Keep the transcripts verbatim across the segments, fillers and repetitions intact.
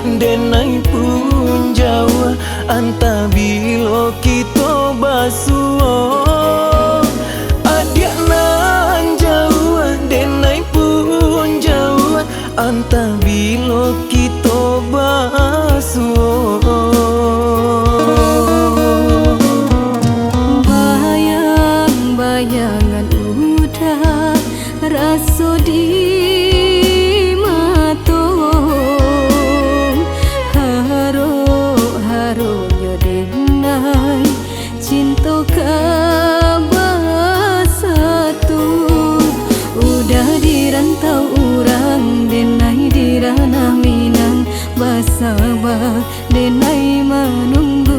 Denai pun jauah, antah bilo kito basuo. Adiak nan jauah, denai pun jauah, antah bilo kito basuo. Bayang-bayangan udah raso di mato, harok-haroknyo denai cinto ka basatu. Udah di rantau urang denai di ranah Minang, basaba denai manunggu.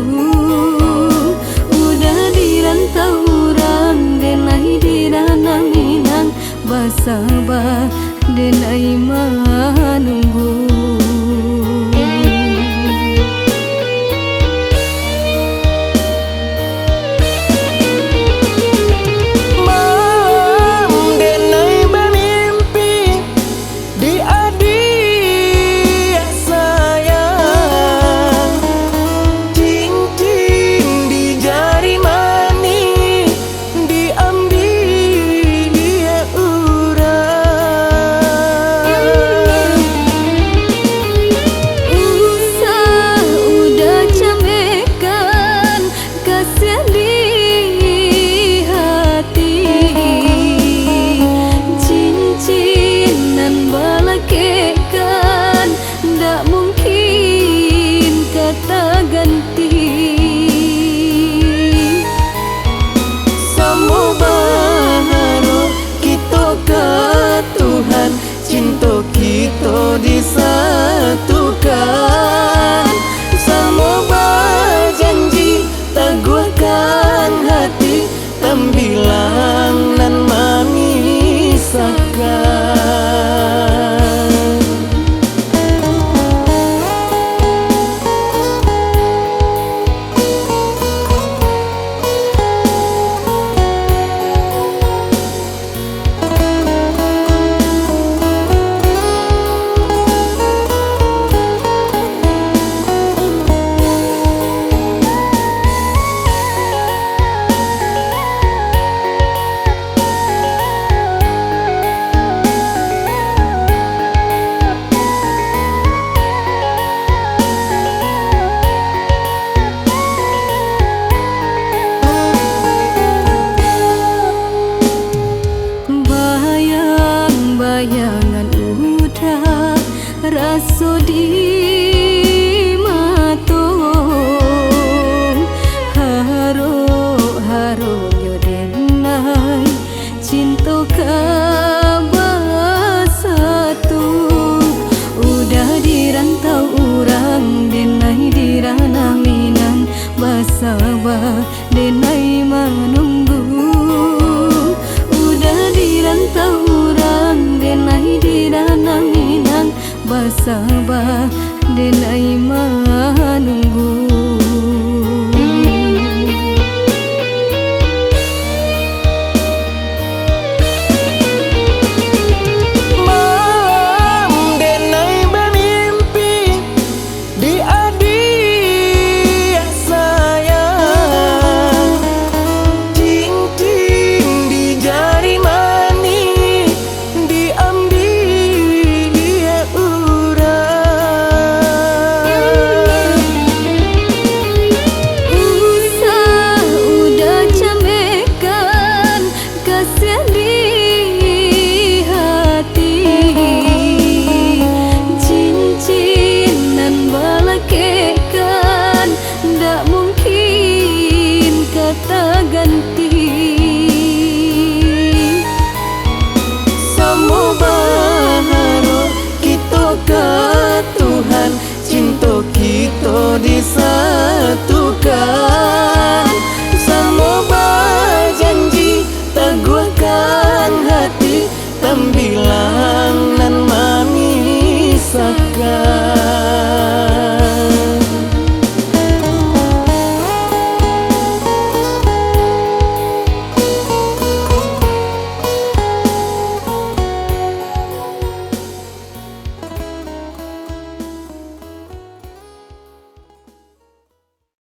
Udah di rantau urang denai di ranah Minang, basaba denai manunggu. Malam denai bamimpi, di adiak sayang, cincin di jari manih diambiak urang. Usah udah camehkan kasiah di hati. Cincin nan balakekkan ndak mungkin ka taganti. Samo baharok kito ka Tuhan, cinto kito disatukan. Samo bajanji, taguahkan hati, tambilang nan mamisahkan. Bayang-bayangan udah raso di mato, harok-haroknyo denai cinto ka basatu. Udah di rantau urang denai di ranah Minang, basaba denai manunggu. Udah di rantau urang denai di ranah Minang, basaba denai manunggu.